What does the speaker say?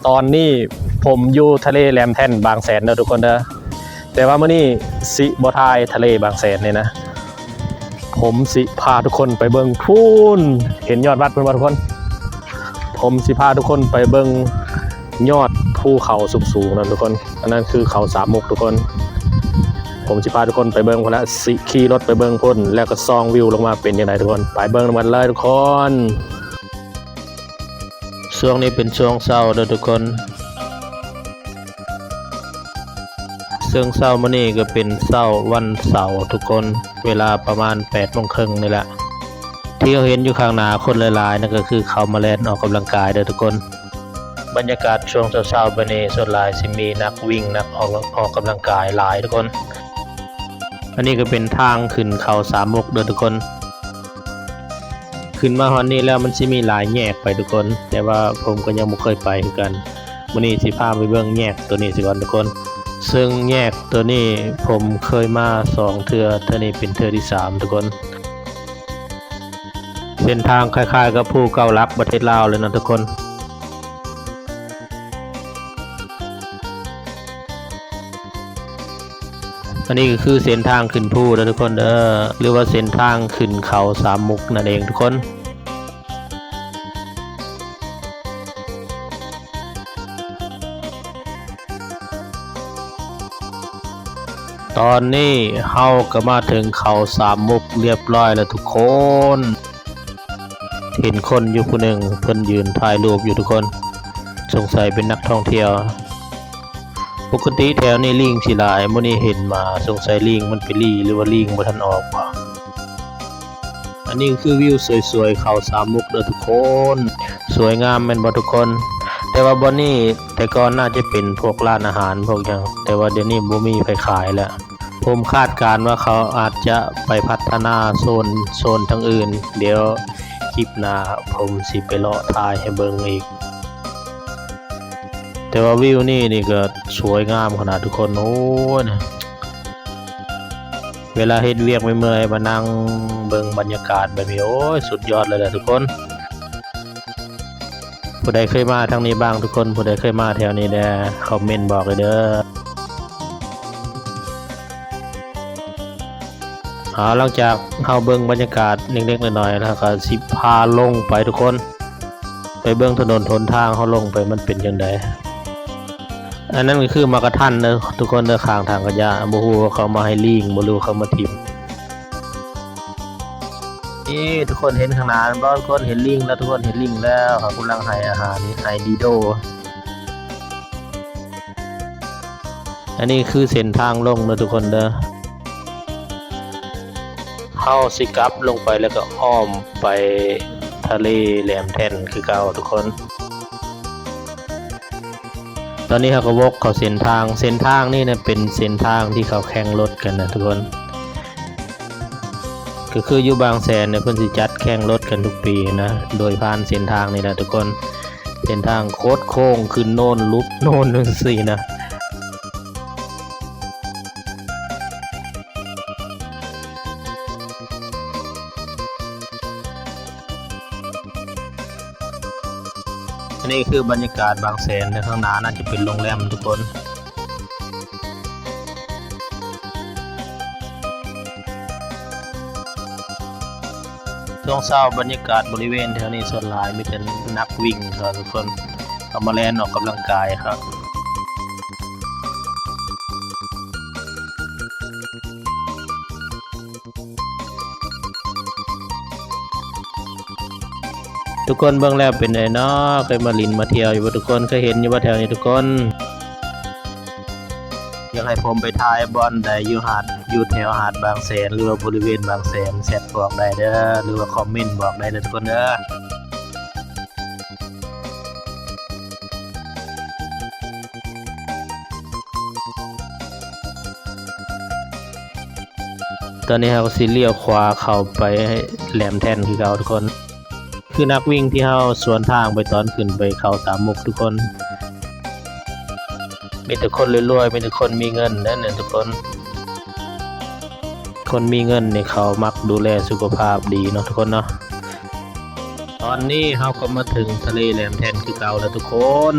ຕອນນີ້ຜົມຢູ່ທະເລແຫຼມແທ່ນບາງແສນເດີທຸກຄົນເດີ ແຕ່ວ່າມື້ນີ້ຊິບໍ່ຖ່າຍທະເລບາງແສນນີ້ນະ ຜົມຊິພາທຸກຄົນໄປເບິ່ງພຸ້ນ ເຫັນຍອດວັດພຸ້ນບໍ່ທຸກຄົນ? ຜົມຊິພາທຸກຄົນໄປເບິ່ງຍອດພູເຂົາສູງໆນະທຸກຄົນ ອັນນັ້ນຄືເຂົາສາມມຸກທຸກຄົນ ຜົມຊິພາທຸກຄົນໄປເບິ່ງພຸ້ນລະ ຊິຂີ່ລົດໄປເບິ່ງພຸ້ນ ແລ້ວກໍສ່ອງວິວລົງມາເປັນຈັ່ງໃດທຸກຄົນ ໄປເບິ່ງນຳກັນເລີຍທຸກຄົນ. ຊ່ວງນີ້ເປັນຊ່ວງເຊົ້າເດີທຸກຄົນ ເຊິ່ງເຊົ້າມື້ນີ້ກໍເປັນເຊົ້າວັນເສົາທຸກຄົນ ເວລາປະມານແປດໂມງເຄິ່ງນີ້ແຫຼະ ທີ່ເຮົາເຫັນຢູ່ຂ້າງໜ້າຄົນຫຼາຍໆນັ້ນກໍຄືເຂົາມາແລ່ນອອກກຳລັງກາຍເດີທຸກຄົນ. ບັນຍາກາດຊ່ວງເຊົ້າໆແບບນີ້ ສ່ວນຫຼາຍຊິມີນັກວິ່ງ ນັກອອກ ອອກກຳລັງກາຍຫຼາຍທຸກຄົນ. ອັນນີ້ກໍເປັນທາງຂຶ້ນເຂົາສາມມຸກເດີທຸກຄົນ. ຂຶ້ນມາຮອດນີ້ແລ້ວມັນຊິມີຫຼາຍແຍກໄປທຸກຄົນ ແຕ່ວ່າຜົມກໍຍັງບໍ່ເຄີຍໄປຄືກັນ. ມື້ນີ້ຊິພາໄປເບິ່ງແຍກໂຕນີ້ສາກ່ອນທຸກຄົນ ເຊິ່ງແຍກໂຕນີ້ຜົມເຄີຍມາສອງເທື່ອ ເທື່ອນີ້ເປັນເທື່ອທີສາມທຸກຄົນ. ເສັ້ນທາງຄ້າຍໆກັບພູເກົ້າຫຼັກປະເທດລາວເລີຍນະທຸກຄົນ. ອັນນີ້ກໍຄືເສັ້ນທາງຂຶ້ນພູເດີທຸກຄົນເດີ ຫຼືວ່າເສັ້ນທາງຂຶ້ນເຂົາສາມມຸກນັ້ນເອງທຸກຄົນ. ຕອນນີ້ເຮົາກໍມາເຖິງເຂົາສາມມຸກລຽບຮ້ອຍແລ້ວທຸກຄົນ. ເຫັນຄົນຢູ່ຜູ້ໜຶ່ງ ເພິ່ນຢືນຖ່າຍຮູບຢູ່ທຸກຄົນ ສົງໄສເປັນນັກທ່ອງທ່ຽວ. ປົກກະຕິແຖວນີ້ລີງຊິຫຼາຍ ມື້ນີ້ເຫັນໝາ ສົງໄສລີງມັນໄປລີ້ ຫຼືວ່າລີງບໍ່ທັນອອກບໍ? ອັນນີ້ຄືວິວສວຍໆເຂົາສາມມຸກເດີທຸກຄົນ ສວຍງາມແມ່ນບໍ່ທຸກຄົນ? ແຕ່ວ່າບ່ອນນີ້ແຕ່ກ່ອນໜ້າຈະເປັນພວກຮ້ານອາຫານພວກຫຍັງ ແຕ່ວ່າດຽວນີ້ບໍ່ມີໃຜຂາຍແລ້ວ. ຜົມຄາດການວ່າເຂົາອາດຈະໄປພັດທະນາໂຊນ ໂຊນທາງອື່ນ ດຽວຄລິບໜ້າຜົມຊິໄປເລາະຖ່າຍໃຫ້ເບິ່ງອີກ. ແຕ່ວ່າວິວນີ້ນີ້ກໍສວຍງາມຂະໜາດທຸກຄົນ ໂອ້ຍ ເວລາເຮັດວຽກເມື່ອຍໆ ມານັ່ງເບິ່ງບັນຍາກາດແບບນີ້ ໂອ້ຍ ສຸດຍອດເລີຍແຫຼະທຸກຄົນ. ຜູ້ໃດເຄີຍມາທາງນີ້ບ້າງທຸກຄົນ? ຜູ້ໃດເຄີຍມາແຖວນີ້ແດ່ ຄອມເມັນບອກເດີ. ເອົາ ຫຼັງຈາກເຮົາເບິ່ງບັນຍາກາດເລັກໆນ້ອຍໆແລ້ວ ເຮົາກໍຊິພາລົງໄປທຸກຄົນ ໄປເບິ່ງຖະໜົນຫົນທາງເຮົາລົງໄປມັນເປັນຈັ່ງໃດ. ອັນນັ້ນກໍຄືໝາກກະທັນເດີທຸກຄົນເດີ ຂ້າງຖັງຂະຫຍະ ບໍ່ຮູ້ວ່າເຂົາມາໃຫ້ລີ້ງບໍ່ ຫຼືວ່າເຂົາມາຖິ້ມ. ນີ້ທຸກຄົນເຫັນຂ້າງໜ້າແມ່ນບໍ່? ທຸກຄົນເຫັນລີ້ງແລ້ວ ທຸກຄົນເຫັນລີ້ງແລ້ວ ເຂົາກຳລັງໃຫ້ອາຫານ ໃຫ້ດີໂດ. ອັນນີ້ຄືເສັ້ນທາງລົງເດີທຸກຄົນເດີ. ເຮົາຊິກັບລົງໄປແລ້ວກໍອ້ອມໄປທະເລແຫຼມແທ່ນຄືເກົ່າທຸກຄົນ. ຕອນນີ້ເຮົາກໍວົກເຂົ້າເສັ້ນທາງ. ເສັ້ນທາງນີ້ນະເປັນເສັ້ນທາງທີ່ເຂົາແຂ່ງລົດກັນນະທຸກຄົນ. ກໍຄືຢູ່ບາງແສນເນຍ ເພິ່ນຊິຈັດແຂ່ງລົດກັນທຸກປີນະ ໂດຍຜ່ານເສັ້ນທາງນີ້ແຫຼະທຸກຄົນ. ເສັ້ນທາງໂຄດໂຄ້ງ ຂຶ້ນໂນນ ຫຼຸບໂນນ ຈັ່ງຊີ້ນະ. ອັນນີ້ຄືບັນຍາກາດບາງແສນເນຍ ຂ້າງໜ້ານັ້ນຈະເປັນໂຮງແຮມທຸກຄົນ. ຊ່ວງເຊົ້າບັນຍາກາດບໍລິເວນແຖວນີ້ສ່ວນຫຼາຍມີແຕ່ນັກວິ່ງເຂົາທຸກຄົນ ເຂົາມາແລ່ນອອກກຳລັງກາຍເຂົາ. ທຸກຄົນເບິ່ງແລ້ວເປັນໃດເນາະ? ເຄີຍມາຫຼິ້ນມາທ່ຽວຢູ່ບໍ່ທຸກຄົນ? ເຄີຍເຫັນຢູ່ບໍ່ແຖວນີ້ທຸກຄົນ? ຢາກໃຫ້ຜົມໄປຖ່າຍບ່ອນໃດຢູ່ຫາດ ຢູ່ແຖວຫາດບາງແສນ ຫຼືວ່າບໍລິເວນບາງແສນ ແຊັດບອກໄດ້ເດີ ຫຼືວ່າຄອມເມັນບອກໄດ້ເດີທຸກຄົນເດີ. ຕອນນີ້ເຮົາກໍຊິລ້ຽວຂວາເຂົ້າໄປແຫຼມແທ່ນຄືເກົ່າທຸກຄົນ. ຄືນັກວິ່ງທີ່ເຮົາສວນທາງໄປຕອນຂຶ້ນໄປເຂົາສາມມຸກທຸກຄົນ. ມີແຕ່ຄົນລວຍໆ ມີແຕ່ຄົນມີເງິນເດ້ອະທຸກຄົນ. ຄົນມີເງິນນີ້ເຂົາມັກດູແລສຸຂະພາບດີເນາະທຸກຄົນເນາະ. ຕອນນີ້ເຮົາກໍມາເຖິງທະເລແຫຼມແທ່ນຄືເກົ່າແລ້ວທຸກຄົນ.